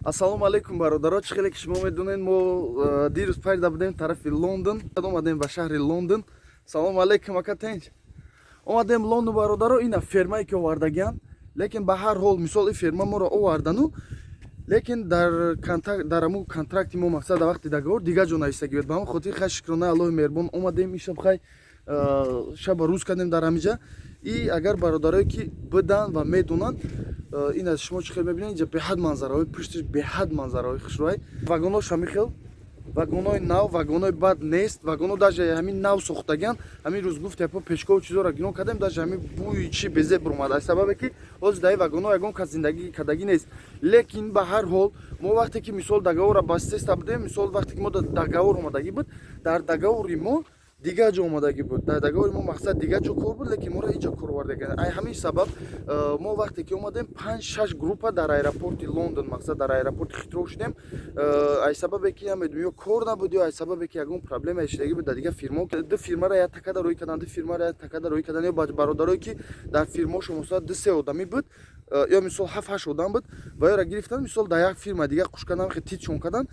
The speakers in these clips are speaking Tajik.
Ассалому алайкум, бародаро. Чӣ хеле ки шумо медонед, мо дирӯз пайда будем тарафи Лондон, омадем ба шаҳри Лондон. Салому алайкум, ака, тенч. Омадем Лондон, бародаро. Ина фермае ки овардагианд, лекин ба ҳар ҳол, мисол, ин ферма моро овардану, лекин дар контракт, дар аму контракти мо, мақсад, дар вақти договор дигар ҷо навистагӣ буд. Ба ҳамон хотир, хай, шукронаи Аллоҳи меҳрубон, омадем ишаб, хай, шаба рӯз кардем дар ҳамиҷа. И агар бародарое ки бидан ва медонанд, ин аз шумо чӣ хел мебинед, инҷа беҳад манзараҳои пуштиш, беҳад манзараҳои хушрӯай. Вагонош ҳамин хел вагонои нав, вагонои бад нест, вагоно даже ҳамин нав сохтагиан. Ҳамин рӯз гуфт япо пешкову чизоро гино кардем, даже ҳамин бӯи чи безеб омад, аз сабабе ки ҳозир дар ин вагоно ягон кас зиндагӣ кардагӣ нест. Лекин ба ҳар ҳол, мо вақте ки, мисол, договора бастеста будем, мисол, вақте ки мо договор омадагӣ буд, дар договори мо дигар ҷо омадагӣ буд. Дар договори мо, мақсад, дигар ҷо кор буд, лекин моро инҷо кор овардагӣ. Ай ҳамин сабаб мо вақте ки омадем, панҷ шаш группа дар аэропорти Лондон, мақсад, дар аэропорти Хитроу шудем. Ай сабабе ки намедонем, ё кор набуд, ё ай сабабе ки ягон проблема шидагӣ буд дар дигар фирмо, ду фирмаро як такада рӯй карданд, ду фирмаро як такада рӯй карданд. Ё бародарое ки дар фирмошон, мисол, ду се одамӣ буд ё, мисол, ҳафт ҳашт одам буд ва ёра гирифтанд, мисол, дар як фирма дигар қуш кардан, хе титшон карданд.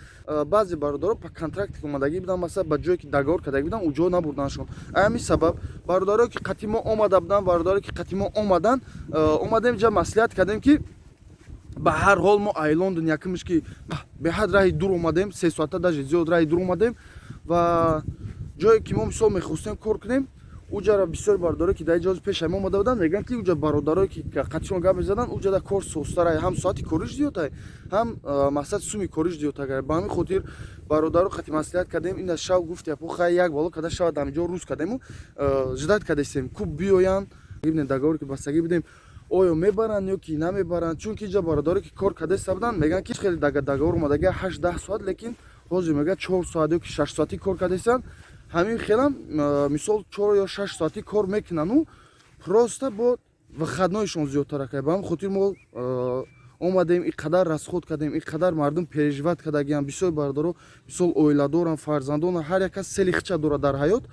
Баъзе бародаро по контракте ки омадагӣ буданд, масалан, ба ҷое ки договор кардагӣ буданд, у ҷо набурданашон. Ай ҳамин сабаб бародарое ки қати мо омада буданд, бародарое ки қати мо омаданд, омадем ҷа, маслиҳат кардем, ки ба ҳар ҳол мо ай Лондон якумш ки беҳад раҳи дур омадем, 3 соата даже зиёд раҳи дур омадем ва ҷое ки мо, мисол, мехостем кор кунем, уҷара бисёр бародарое ки дар ҷози пеша мо омада буданд, мегӯянд, ки уҷа бародарое ки қатишон гап мезаданд, уҷада кор состара, ҳам соати кориш зиёдтай, ҳам, мақсад, суми кориш зиёдтар. Ба ҳамин хотир бародаро қати маслиҳат кардем. Ина шав гуфт япо, хай, як бало када шава дар ҳамин ҷо рӯз кардему ждать кардестем, ку биёянд. Договоре ки бастагӣ будем, оё мебаранд ё ки намебаранд? Чунки инҷа бародаре ки кор кардаиста буданд, мегӯянд, ки хеле договор омадага 8-10 соат, лекин ҳозир мегӯяд, 4 соат ё ки 6 соатӣ кор кардаистанд. Ҳамин хелам, мисол, 4 ё 6 соатӣ кор мекунану просто бо выходнойшон зиёдтар акай. Ба ҳамин хотир мо омадем, ин қадар расход кардем, ин қадар мардум переживать кардагиам. Бисёр бародаро, мисол, оиладорам, фарзандонам, ҳар як кас цели хича дорад дар ҳаёт.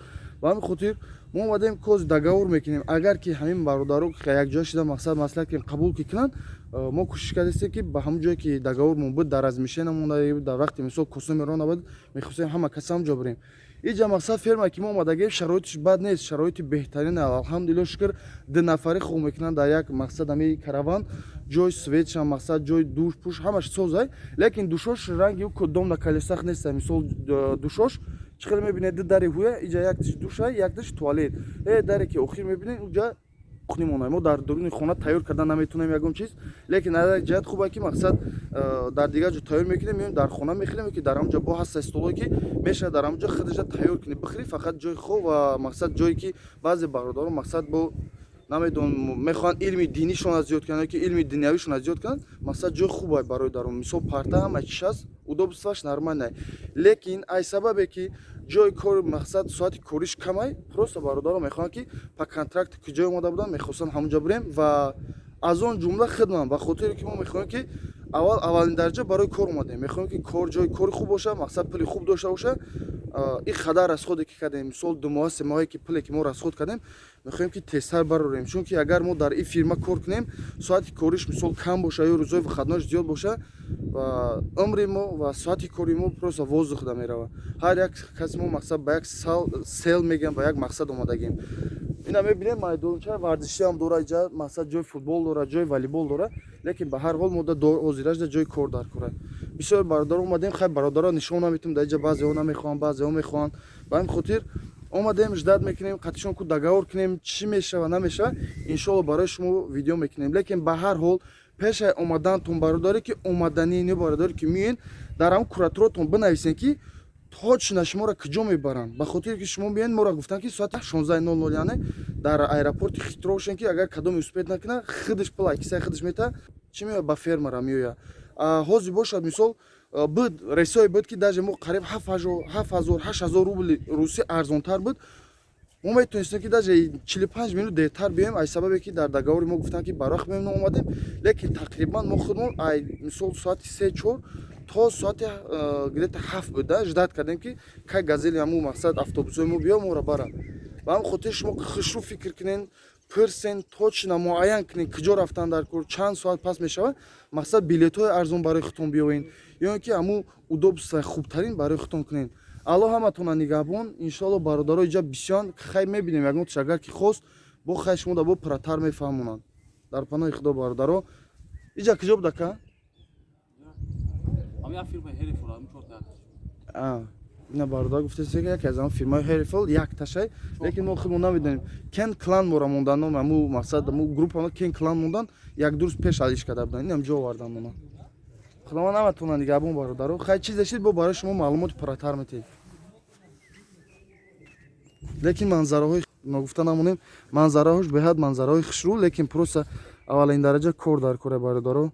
Ба ҳамин хотир мо омадем, коз договор мекунем. Агар ки ҳамин бародаро якҷоя шида, мақсад, маслиҳат кунем, қабул ки кунанд, мо кӯшиш кардастем, ки ба ҳамон ҷое ки договормон буд, дар размещение монда, дар вақти, мисол, косо набуд, мехостем ҳама кас ҳам ҷо бирем. Иҷа, мақсад, ферма ки мо омадагем, шароитиш бад нест, шароити беҳтарин, алҳамдулилло, шукр. Ду нафарӣ хоб мекунанд дар як, мақсад, ҳами караван. Ҷои светшам, мақсад, ҷои душ пуш ҳамаш созай, лекин душош ранги дом на колесах нест. Мисол, душош чӣ хеле мебинед, ду дари ҳуя, иҷа яктиш душа, яктиш туалет. Даре ки охир мебинед, уҷа кухнимона. Мо дар дуруни хона тайёр кардан наметонем ягон чиз, лекин аз як ҷиҳат хубе, ки, мақсад, дар дигар ҷо тайёр мекунем, меоем, дар хона мехӯрем, ки дар ҳамон ҷо бо ҳаста столое ки мешавад дар ҳамон ҷо худаша тайёр кунӣ, бихӯрӣ. Фақат ҷои хоб ва, мақсад, ҷое ки баъзе бародарон, мақсад, бо намедонам, мехоҳанд илми динишонро зиёд кунанд ё ки илми дунявишонро зиёд кунанд, мақсад, ҷои хубе барои дарун, мисол, парта, ҳама чиш ҳаст, удобстваш нормальное. Лекин ай сабабе ки ҷои кор, мақсад, соати кориш камай, просто бародарон мехоҳанд, ки по контракти ки ҷой омода буданд, мехостанд ҳамонҷо бирем. Ва аз он ҷумла хидмат ба хотире ки мо мехоҳем, ки аввал, аввалин дараҷа барои кор омадем, мехоҳем, ки кор, ҷои кори хуб боша, мақсад, пули хуб дошта боша. Ин қадар расходе ки кардем, мисол, 2 моҳа, 3 моҳае ки пуле ки мо расход кардем, мехоҳем, ки тезтар барорем. Чунки агар мо дар ин фирма кор кунем, соати кориш, мисол, кам боша ё рӯзои выходнош зиёд боша, ва умри мо ва соати кори мо просто воздух да мерава. Ҳар як каси мо, мақсад, ба як цель мегӯям, ба як мақсад омадагем. Ина мебинем, майдончаи варзишиам дора иҷа, мақсад, ҷои футбол дора, ҷои волейбол дора, лекин ба ҳар ҳол мо ҳозирашда ҷои кор дар кора. Бисёр бародаро омадем, хай, бародаро нишон наметем дар иҷа, баъзеҳо намехоҳанд, баъзеҳо мехоҳанд. Ба ҳамин хотир омадем, ждать мекунем, қатишон ку договор кунем, чӣ мешава, намешава, иншоалло, барои шумо видео мекунем. Лекин ба ҳар ҳол, пешаи омадантон, бародаре ки омаданӣ не, бародаре ки миёен, дар ҳамн кураторотон бинависен, ки точно шуморо куҷо мебаранд. Ба хотире ки шумо биёед, моро гуфтанд, ки соати 16:00, яъне дар аэропорти Хитро бошем, ки агар кадоме успеть накунад, худаш пула кисаи худаш мета, чӣ меояд, ба фермара меояд. Ҳозир бошад, мисол, буд рейсое буд, ки даже мо қариб 7000, 8000 рубли русӣ арзонтар буд. Мо метавонистем, ки даже 45 минут дертар биёем, аз сабабе ки дар договори мо гуфтанд, ки барвақт меоем, омадем. Лекин тақрибан мо худмон ай, мисол, соати се, чор то соати где-то 7 буда ждать кардем, ки кай газели ҳамун, мақсад, автобусҳои мо биё, моро барад. Ба ҳамин хотир шумо хушрӯ фикр кунен. Пирсен, точно муайян кунед, куҷо рафтан дар кор, чанд соат пас мешавад. Мақсад, билетҳои арзон барои худтон биёвен ё ин ки ҳамун удобства хубтарин барои худтон кунед. Алло ҳаматона нигаҳбон. Иншоалло, бародаро иҷа бисён хай мебинем. Ягон агар ки хост, бо хай шумо да бо пурратар мефаҳмонанд. Дар паноҳи Худо, бародаро. Иҷа куҷо будака? Ам як фирма Hereford, ам чорта. Ина бародар гуфтасе, ки яке аз ам фирмаи Hereford якташай, лекин мо худмон намедонем. Кен Клан мора мондан ном, аму мақсад, аму группа Кен Клан мондан, як 2 рӯз пеш алиш карда будан, инам ҷо овардан мона. Худованд ҳаматона нигаҳбон, бародаро. Хай, чизе шид, бо барои шумо маълумоти пурратар метиҳед. Лекин манзараҳои ногуфта намонем, манзараҳош беҳад манзараҳои хушрӯ, лекин просто аввалин дараҷа кор дар коре, бародаро.